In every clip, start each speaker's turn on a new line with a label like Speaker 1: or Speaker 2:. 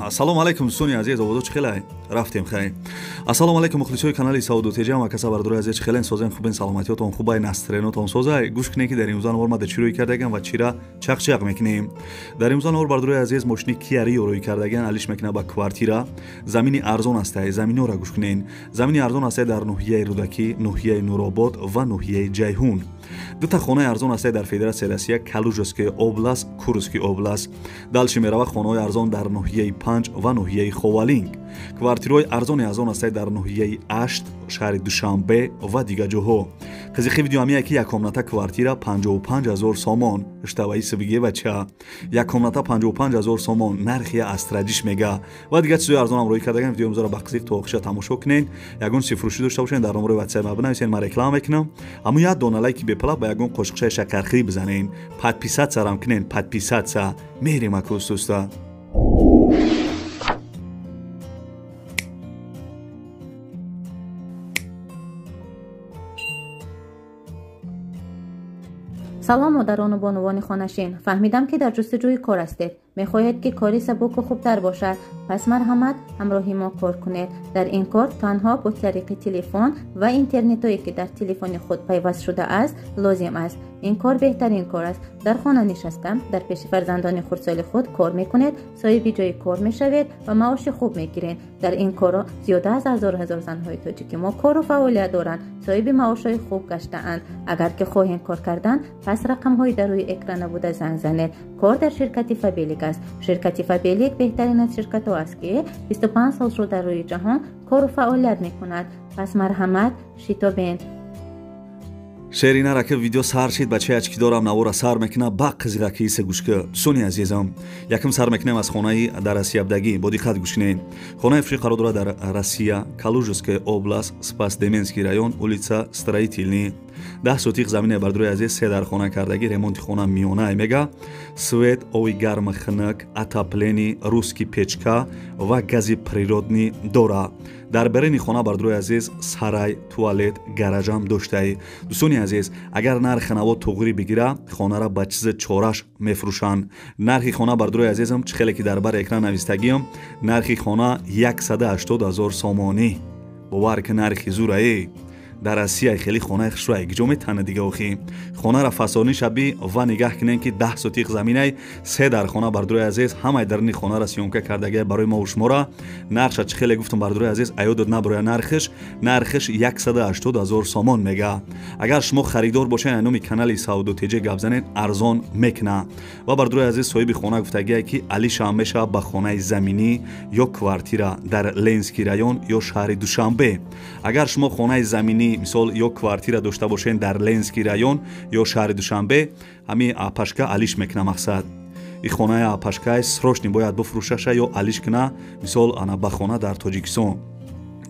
Speaker 1: Ассалому алайкум дӯстони азиз, овозо чӣ хелай? Рафтем хай. Ассалому алайкум мухлисои канали Савдо ТЖ, ма каса бардори азиз, чӣ хелен созен, хубен, саломатиётон хубай, настренотон созай. Гӯш кунед ки дар имрӯза навор ма чӣ рӯй кардагам ва чира чақчақ мекунем. Дар имрӯза навор бардори азиз мошини Kia Rio рӯй кардаган, алиш мекуна ба квартира. Замини арзон астай, заминора гӯш кунед. Замини арзон астай дар ноҳияи Рӯдакӣ, ноҳияи Нуробод ва ноҳияи Ҷайҳун. Дута хонаи арзон астай дар Федератсияи Россия, Калужская область, Курский область. Дальше мерава хонаҳои арзон дар ноҳияи Панҷ ва ноҳияи Ховалинг. Квартираҳои арзони арзон астай дар ноҳияи Ашт, шаҳри Душанбе ва дигар ҷоҳо. Қизиқи видео ҳамия ки як комната квартира 55 000 сомон. Штаваи сибиге бача. Як комната 55 000 сомон, нархи астрадиш мега. Ва дигар чизои арзонам рӯй кардаган, видео имрӯзаро ба қизиқ то охиша тамошо кунед. Ягон сифрӯшӣ дошта бошед, дар номерои WhatsApp ма бинависед, ман реклама мекунам. Ҳамун як дона лайки бепала ба ягон қошиқчаи шакархӯрӣ бизанед. Подписаться рам кунед, подписаться. Мерем акӯстуста.
Speaker 2: Салом, модарону бонувони хонашин. Фаҳмидам, ки дар ҷустуҷӯи кор ҳастед. Мехоҳед, ки кори сабуку хубтар бошад. Пас марҳамат, ҳамроҳи мо кор кунед. Дар ин кор танҳо бо тариқи телефон ва интернетое, ки дар телефони худ пайваст шудааст, лозим аст. Ин кор беҳтарин кор аст. Дар хона нишаста, дар пеши фарзандони хурдсоли худ кор мекунед, соҳиби ҷои кор мешавед ва маоши хуб мегиред. Дар ин корро зиёда аз ҳазору ҳазор занҳои тоҷики мо кору фаъолият доранд, соҳиби маошҳои хуб гаштаанд. Агар ки хоҳем кор кардан, пас рақамҳои дар рӯи экрана буда занг занед. Кор дар ширкати Фабелик аст. Ширкати Фабелик беҳтарин аз ширкатҳо аст, ки 25 сол шуд дар рӯи ҷаҳон кору фаъолият мекунад. Пас марҳамат, шитобед.
Speaker 1: Шеринара ки видео сар шид, бачаи ачки дорам навора сар мекуна, ба қизиға ки исе гӯшка. Дӯстони азизам, якум сар мекунем аз хонаи дар Россиябдагӣ, бо диққат гӯш кунед. Хонаи фурӯшӣ қарор дорад дар Россия, Калужская область, Спас-Деменский район, улица Строительный. 10 сотих замине, бардорои азиз, се дар хона кардагӣ, ремонти хона миёна мега. Свет, ови гарма хунук, отопление, русский печка ва гази природный дора. Дар берени хона, бардорои азиз, сарай, туалет, гаражам доштаи. Дӯстони азиз, агар нархи наво туғрӣ бигира, хонара ба чизи чораш мефурӯшанд. Нархи хона, бардорои азизам, чӣ хеле ки дар бар экран навистагиам, нархи хона 180 ҳазор сомонӣ. Бовар ки нархи зурае. Дар Россия хеле хонаи хушрӯй гиҷо метана дига охи. Хонара фасонӣ шабӣ ва нигаҳ кунем, ки 10 сотиқ заминай, се дар хона, бардорои азиз, ҳамаи даруни хонара съёмка кардагия барои мо шумора. Нархша чӣ хеле гуфтам, бардорои азиз, аёдот набароя нархиш 180 ҳазор сомон мега. Агар шумо харидор бошед, номи канали Савдо ТЖ гап занед, арзон мекуна. Ва бардорои азиз, соҳиби хона гуфтагие, ки алишам мешавад ба хонаи заминӣ ё квартира дар Ленинский район ё шаҳри Душанбе. Агар шумо хонаи заминӣ, мисол, ё квартира дошта бошед дар Ленинский район ё шаҳри Душанбе, ҳамин апашка алиш мекуна. Мақсад, и хонаи апашкаи срочно бояд бифурӯшаша ё алиш куна, мисол, ана ба хона дар Тоҷикистон.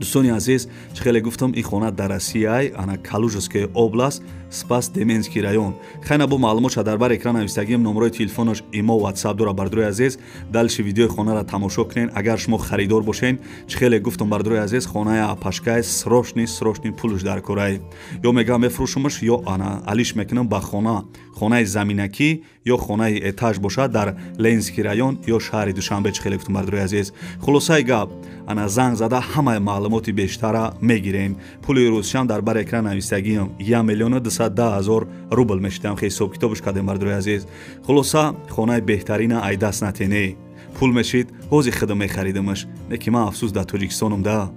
Speaker 1: Дӯстони азиз, чӣ хеле гуфтам, ин хона дар Россияй, ана Калужская область, Спас Деменский район. Хайна бо маълумотша дар бар экран навистагием, номерои телефонаш, имо, WhatsApp дора, бардорои азиз. Дальше видеои хонара тамошо кунед. Агар шумо харидор бошед, чӣ хеле гуфтам, бардорои азиз, хонаи апашкай срочный, срочный пулш дар корай. Ё мегам мефурӯшумаш, ё ана алиш мекунам ба хона, хонаи заминакӣ ё хонаи этаж бошад дар Ленинский район ё шаҳри Душанбе, чӣ хеле гуфтам, бардорои азиз. Хулосаи гап, ана занг зада ҳамаи маълумоти бештара мегирем. Пули рӯзшам дар бар экран навистагиам, 1 210 000 рубл мешидам, хе ҳисоб китобш кардем, бардорои азиз. Хулоса, хонаи беҳтарина ай даст натене. Пул мешид, ҳози худам мехаридамаш, не ки ман афсӯс дар Тоҷикистонам да.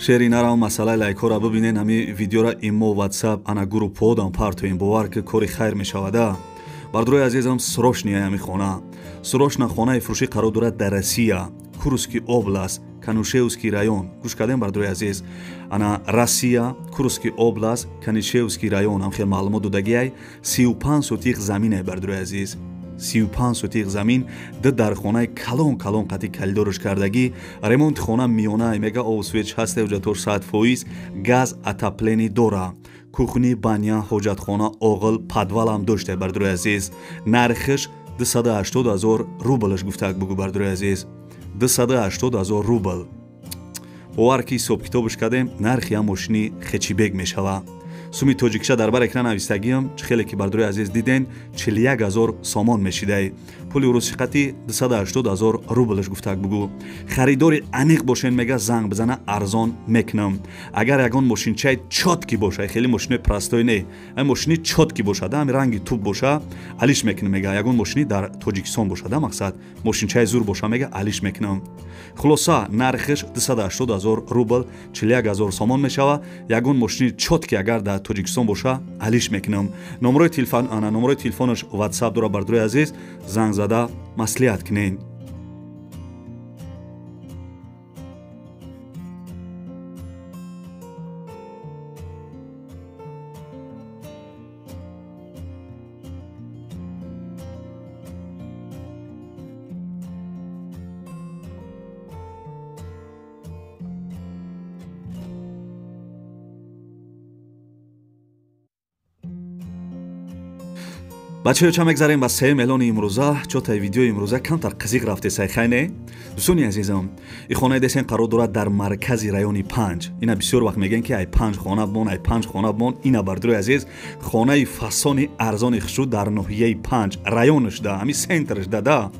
Speaker 1: Шери нарам, масъалаи лайкҳоро бибинен. Ҳами видеора имо, WhatsApp, ана группҳодам партоем. Бовар ки кори хайр мешавада. Бардорои азизам, срочный ҳами хона, срочно хонаи фурӯшӣ қарор дорад дар Россия, Курский область, Канушевский район. Гӯш кардем, бардорои азиз? Ана Россия, Курский область, Канишевский район, ҳам хел маълумот додагиай. 35 сотиқ замине, бардорои азиз, 35 сотиқ замин, ду дархонаи калон калон қати калидорш кардагӣ, ремонти хона миёна мега, об свет ҳаста, ҳуҷҷатҳош 100%, газ, отопление дора, кухня, баня, ҳоҷатхона, оғил, подвалам дошта, бардорои азиз. Нархиш 280 ҳазор рублш гуфтак бугу бардори азиз. 280 ҳазор рубл. Бовар ки ҳисоб китобш кардем, нархи ям мошини хечибек мешава. Суми тоҷикша дар бар экран навистагиам, чӣ хеле ки бардори азиз диден, 41 ҳазор сомон мешидай. Пули урусиқати 280 ҳазор рублш гуфтак бугу. Харидори аниқ бошен мега занг бизана арзон мекунам. Агар ягон мошинчаи чотки боша, хеле мошинои простой не, ай мошини чотки боша, да ҳами ранги туп боша, алиш мекунам мега. Ягон мошини дар Тоҷикистон боша, да мақсад мошинчаи зур боша мега алиш мекунам. Хулоса нархиш 280 ҳазор рубл, 41 ҳазор сомон мешава. Ягон мошини чотки агар дар Тоҷикистон боша алиш мекунам. Номерои телефон, ана номерои телефонаш WhatsApp дора бардори азиз, занг зада маслиҳат кунед. Бачаё ча мегзарем ба сеюм эълони имрӯза. Чотаи видеои имрӯза камтар қизиқ рафтесай, хай не? Дӯстони азизам, и хонаи десен қарор дорад дар маркази райони 5. Ина бисёр вақт мегӯянд ки ай 5 хона бимон, ай 5 хона бимон. Ина бардори азиз, хонаи фасони арзони хушрӯ дар ноҳияи 5 районаш да, ҳами центраш да да.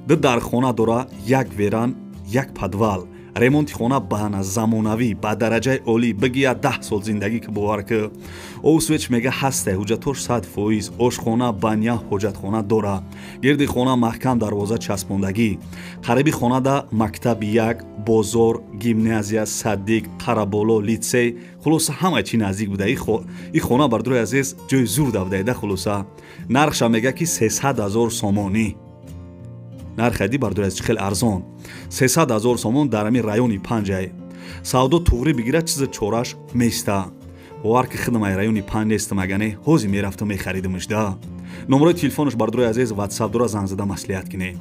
Speaker 1: Ду дархона дора, як веран, як подвал. Ремонти хона баҳана замонавӣ ба дараҷаи олӣ, бигия 10 сол зиндагӣ ки бовар ки. Овсвеч мега ҳасте, ҳуҷҷатош 100%, ошхона, баня, ҳоҷатхона дора. Гирди хона маҳкам дарвоза часпондагӣ. Қариби хонада мактаби 1, бозор, гимназия, садик, Қараболо, литсей, хулоса ҳама чи наздик буда. И хона бардори азиз ҷои зур да буда, хулоса. Нархша мега ки 300 ҳазор сомонӣ. Нарх ади бардори азиз хеле арзон. 300 ҳазор сомон дар ҳамин райони 5. Савдо туғрӣ бигирад, чизи чораш места. Бовар ки худам ай райони 5 нестам, агане ҳозир мерафтам мехаридамш да. Номерои телефонаш бардори азиз WhatsApp дора, занг зада маслиҳат кунед.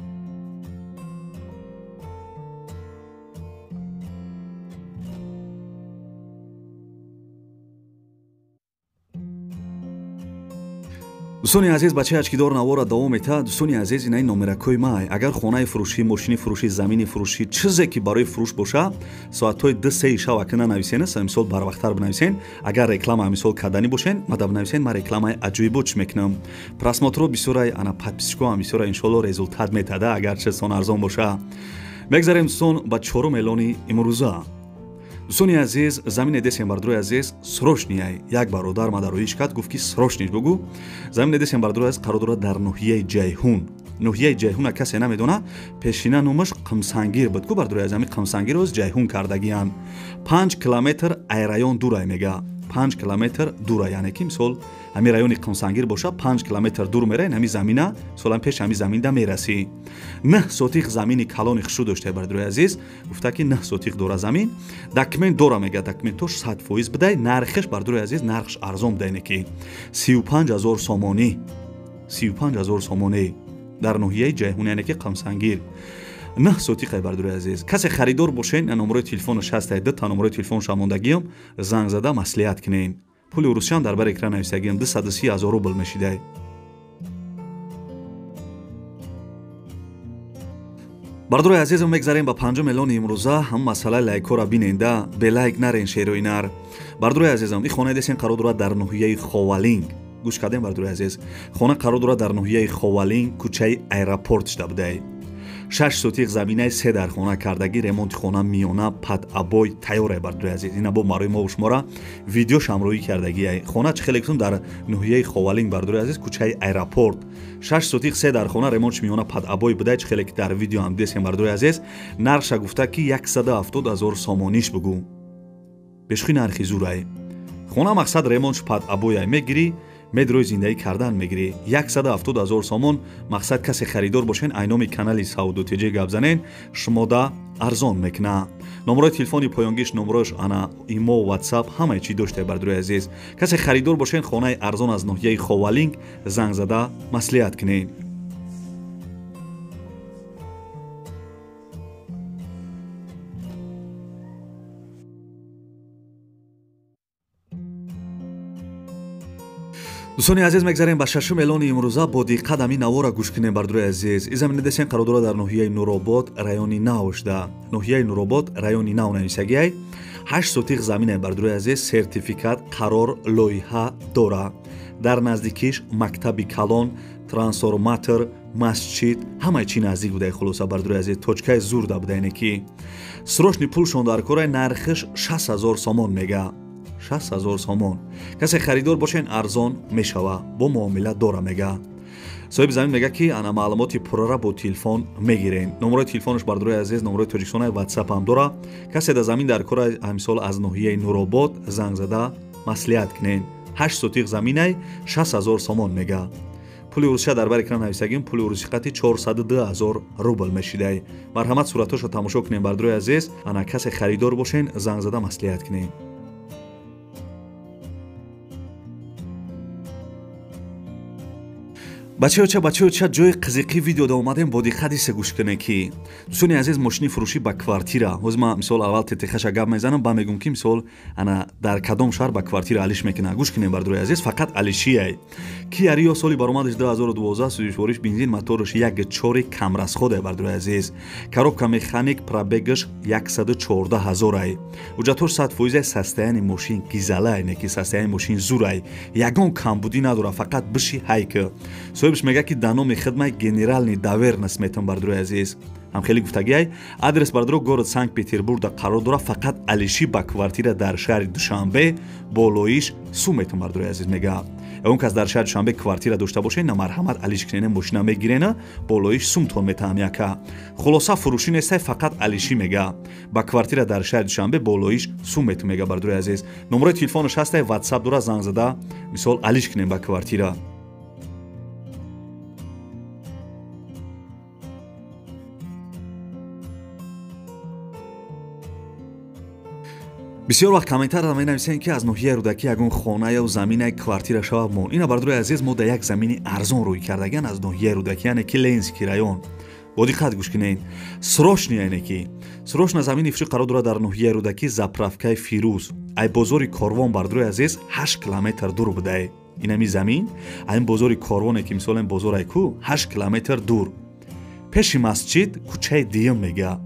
Speaker 1: Дӯстони азиз, бачаи ачкидор навора давом метаҳад. Дӯстони азиз, инаи номеракҳои май. Агар хонаи фурӯшӣ, мошини фурӯшӣ, замини фурӯшӣ, чизе ки барои фурӯш боша, соатҳои 2-3 шаб ака нанависен, мисол барвақттар бинависен. Агар реклама мисол карданӣ бошен, мада бинависен, ман рекламаи аҷоибот чӣ мекунам. Просмотрҳо бисёрай, ана подписчикҳо ҳам бисёрай, иншоалло результат метаҳад, агар чизтон арзон боша. Мегзарем дӯстон ба чорум эълони имрӯза. Дӯстони азиз, замине десем бардори азиз срочный. Як бародар ма дароиш кард, гуфт ки срочный бугу. Замине десем бардори азиз қарор дорад дар ноҳияи Ҷайҳун. Ноҳияи Ҷайҳун касе намедона, пешина номаш Қимсангир буд ку бардори азиз, ҳамин Қимсангир оз Ҷайҳун кардагиян. 5 километр ай район дурай мега. 5 километр дура, яъне ки мисол ҳамин райони Қимсангир боша, 5 километр дур мераен, ҳамин замина, мисолан пеш ҳамин заминда мерасӣ. 9 сотиқ замини калони хушрӯ дошта бардори азиз, гуфта ки 9 сотиқ дора замин. Документ дора мега, документош 100% бидай, нархиш бардори азиз нархш арзон бидай, не ки 35 ҳазор сомонӣ. 35 ҳазор сомонӣ дар ноҳияи Ҷайҳун, яъне ки Қимсангир. 9 сотиқай бардори азиз. Касе харидор бошен, номерои телефонаш ҳастай, ду та номерои телефонаш мондагиам, занг зада маслиҳат кунен. Пули урусиам дар бар экран нависагиам, 230 ҳазор рубл мешидай. Бардори азизам, мегзарем ба панҷум эълони имрӯза. Ҳам масъалаи лайкҳоро биненда, бе лайк нарен шерои нар. Бардори азизам, ин хонаи десен қарор дорад дар ноҳияи Ховалинг. Гӯш кардем бардори азиз. Хона қарор дорад дар ноҳияи Ховалинг, кӯчаи аэропорт шуда будай. 6 сотиқ заминаи 3 дархона кардагӣ, ремонти хона миёна, пад обой тайёрай бардори азиз. Ина бо барои мо шумора видео шамроҳӣ кардагиай. Хона чӣ хеле гуфтум дар ноҳияи Ховалинг бардори азиз, кӯчаи аэропорт. 6 сотиқ 3 дархона, ремонтш миёна, пад обой будай, чӣ хеле ки дар видео ҳам дидем бардори азиз. Нархша гуфта ки 170 ҳазор сомониш бугу. Бешухи нархи зурай. Хона мақсад ремонтш пад обояй мегирӣ, медрои зиндагӣ кардан мегирӣ. 170 ҳазор сомон мақсад касе харидор бошен, айноми канали Савдо ТЖ гап занен, шумода арзон мекуна. Номерои телефони поёнгиш, номерош ана имо, WhatsApp ҳамаи чӣ дошта бардори азиз. Касе харидор бошен, хонаи арзон аз ноҳияи Ховалинг занг зада маслиҳат кунед. Дӯстони азиз, мегзарем ба шашум эълони имрӯза. Бо диққат ҳамин навора гӯш кунем, бардурои азиз. Ин замина десен қарор дорад дар ноҳияи Нуробод, райони Нав шуда. Ноҳияи Нуробод, райони Нав нависагиай. 8 сотиқ замина, бардурои азиз, сертификат, қарор, лоиҳа дора. Дар наздикиш мактаби калон, трансформатор, масҷид, ҳамаи чӣ наздик будаи. Хулоса, бардурои азиз, точкаи зурда будаине ки срочный пулшон дар корай. Нархиш 60 000 сомон мега, 60 000 сомон. Касе харидор бошен, арзон мешава, бо муомила дора мега. Соҳиби замин мега, ки ана маълумоти пуррара бо телефон мегирен. Номерои телефонаш, бардурои азиз, номерои Тоҷикистона, ватсап ҳам дора. Касе дар замин дар кора, мисол, аз ноҳияи Нуробод, занг зада маслиҳат кунен. 8 сотиқ заминай, 60 000 сомон мега. Пули русия дар бар экран нависагим, пули руси қати 402 000 рубл мешидай. Марҳамат, суратҳошо тамошо кунем, бардурои азиз. Ана касе харидор бошен, занг зада маслиҳат кунем. Бачаёча, бачаёча, ҷои қизиқи видеода омадем. Бо диққат исе гӯш кунед, ки дӯстони азиз, мошини фурӯшӣ ба квартира. Ҳозир ман, мисол, аввал тетехаша гап мезанам, ба мегӯм, ки, мисол, ана дар кадом шаҳр ба квартира алиш мекунад. Гӯш кунем, бардурои азиз, фақат алишияй. Киа Рио, соли баромадаш 2012, сӯзишвориш бензин, мотораш 1,4, камрасходе, бардурои азиз, коробка механик, пробегаш 114 ҳазорай, ҳуҷҷатҳош 100%. Состояние мошин гизалай, не ки состояние мошин зурай, ягон камбудӣ надорад, фақат биши ҳайк. Соҳибш мега, ки дар номи хидмат генеральный доверенность метавон, бардурои азиз, ҳам хеле гуфтагиай. Адрес, бардуро, город Санкт Петербургда қарор дорад. Фақат алиши ба квартира дар шаҳри Душанбе, болоиш сум метавон, бардурои азиз, мега. Ягон кас дар шаҳри Душанбе квартира дошта бошед, на, марҳамат, алиш кунена, мошина мегирена, болоиш сумтон метаҳам яка. Хулоса, фурӯшӣ нестай, фақат алишӣ мега. Ба квартира дар шаҳри Душанбе болоиш сум метавон, мега, бардурои азиз. Номерои телефонаш ҳастай, ватсап дора, занг зада, мисол, алиш кунем ба квартира. Бисёр вақт комментария менависем, ки аз ноҳияи Рӯдакӣ ягон хона ё замина, квартира шава мон. Ина, бардурои азиз, мо дар як замини арзон рӯй кардагиан аз ноҳияи Рӯдакӣ, яъне ки Ленинский район. Бо диққат гӯш кунед, срочный, яъне ки срочно замини фурӯшӣ қарор дорад дар ноҳияи Рӯдакӣ, заправкаи Фирӯз. Ай бозори Корвон, бардурои азиз, 8 километр дур будай инами замин. Айн бозори Корвоне ки, мисолен, бозорай ку, 8 километр дур, пеши масҷид, кӯчаи дуюм мега.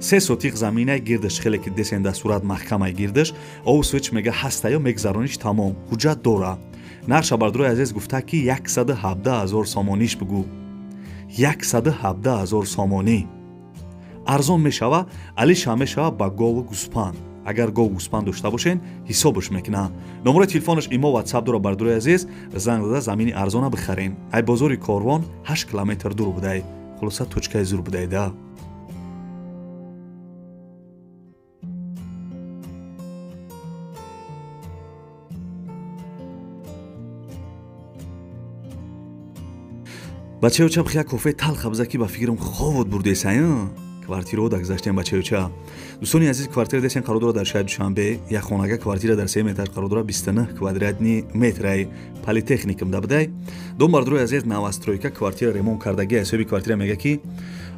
Speaker 1: 3 сотиқ заминай, гирдаш хеле ки десен дар сурат маҳкамай гирдаш, ову свеч мега ҳастаё, мегзарониш, тамом, ҳуҷҷат дора. Нарша, бардурои азиз, гуфта, ки 117 ҳазор сомониш бугӯ, 117 ҳазор сомонӣ. Арзон мешава, алиша мешава ба гову гӯспанд. Агар гову гӯспанд дошта бошен, ҳисобаш мекуна. Номерои телефонаш имо, ватсап дора, бардурои азиз, занг зада замини арзона бихарен. Ай бозори Корвон 8 километр дур будай. Хулоса, точкаи зур будай да. Бачаёча, як кофеи талха биза, ки ба фикрам ховот бурдесай. Квартирао дагзаштем, бачаёча. Дӯстони азиз, квартира десен қарор дорад дар шаҳри Душанбе. Як хонага квартира дар се метр қарор дорад, 29 квадратный метрай, Политехникум да будай дом, бардурои азиз, новостройка, квартира ремонт кардаги. Ҳисоби квартира мега, ки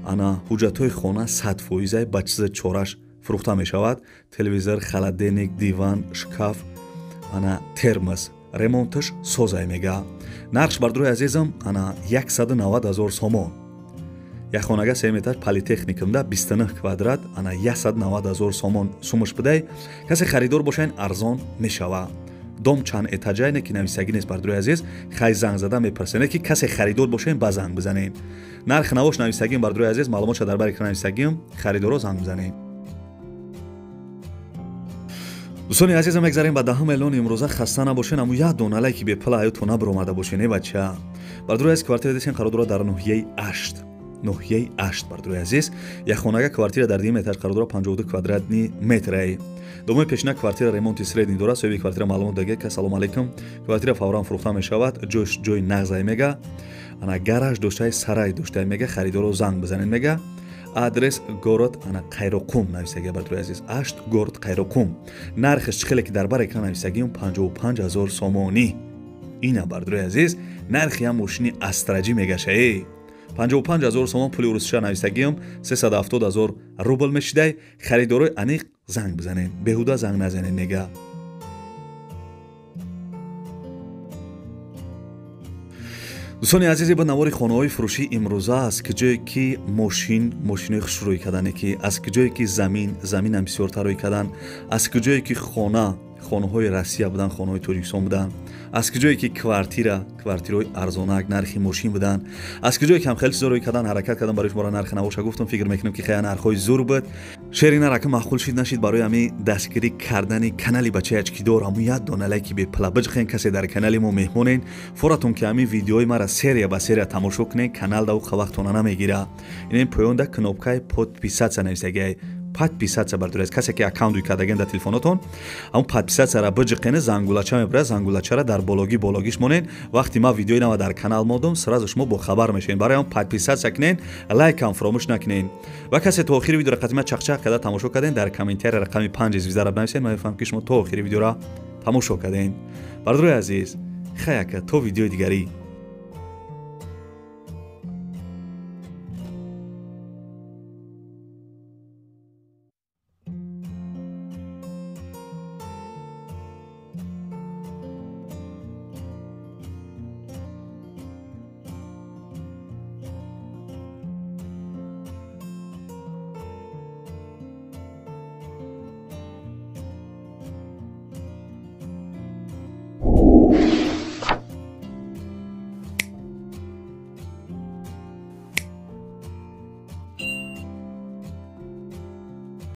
Speaker 1: ана ҳуҷҷатҳои хона 100%, ба чизи чораш фурӯхта мешавад: телевизор, холодильник, диван, шкаф, ана термос, ремонташ созай мега. Нархш, бардурои азизам, ана 190 ҳазор сомон. Як хонага се метр, Политехникумда, 29 квадрат, ана 190 ҳазор сомон сумаш будай. Касе харидор бошен, арзон мешава. Дом чанд этажай не ки нависагӣ нест, бардурои азиз, хай занг зада мепарсене, ки касе харидор бошен, ба занг бизанем. Нархи навош нависагим, бардурои азиз, маълумотша дар бари экран нависагим, харидоро занг бизанем. Дӯстони азизам, мегзарем ба даҳум эълони имрӯза. Хаста набошен, аммо як дона лайки бепула ҳаётон набаромада бошен, э бача. Бардурои азиз, квартира десен қарор дорад дар ноҳияи Ашт, ноҳияи Ашт, бардурои азиз. Як хонага квартира дар дуюм этаж қарор дорад, 52 квадратный метрай. Домои пешина квартира ремонти средний дорад. Соҳиби квартира маълумот дага, ки ассалому алайкум, квартира фавран фурӯхта мешавад, ҷойш ҷои нағзай мега, ана гараж доштаи, сарай доштаи мега, харидоро занг бизанед мега. Адрес город ана Қайроқум нависагия, бардурои азиз, Ашт, город Қайроқум. Нархаш чӣ хеле ки дар бар экран нависагиам, 55 ҳазор сомонӣ. Ина, бардурои азиз, нархи ям мошини Астраҷӣ мегаша э 55 ҳазор сомон. Пули урусиша нависагиам, 370 ҳазор рубл мешидай. Харидорои аниқ занг бизанед, беҳуда занг назанед мега. Дӯстони азиз, ба навори хонаҳои фурӯшӣ имрӯза аз куҷое ки мошин, мошинои хушрӯй кардане, ки аз куҷое ки замин, заминам бисёртар рӯй кардан, аз куҷое ки хона, хонаҳои Россия будан, хонаҳои Тоҷикистон будан, аз куҷое ки квартира, квартираҳои арзонак, нархи мошин будан, аз куҷое ки ҳам хеле чизо рӯй кардан, ҳаракат кардан барои шуморо нархи навоша гуфтам. Фикр мекунам, ки хеле нархҳои зур буд. Шери нарака маъқул шид, нашид, барои ҳами дастгирӣ кардани канали бачаи очкидор ҳамун як дона лайки бепала биҷиқен. Касе дар канали мо меҳмонен, форатон ки ҳамин видеои мара серия ба серия тамошо кунен, канал да уқа вақтона намегира. Инен поёнда кнопкаи подписаться нависагиай, подписаться бардоред. Касе ки аккаунт рӯй кардаген дар телефонотон, ҳамун подписаться ра биҷиқене, зангулача мебарад, зангулачара дар бологӣ бологиш монен. Вақти ман видеои нава дар канал модум, сразу шумо бохабар мешавед. Барои ҳам подписаться кунен, лайкам фаромӯш накунен. Ва касе то охири видеоро қатима чақчақ карда тамошо карден, дар комментария рақами 5 звезда ра бинависед. Ман мефаҳмам, ки шумо то охири видеоро тамошо карден. Бародарои азиз, хаяка, то видеои дигарӣ.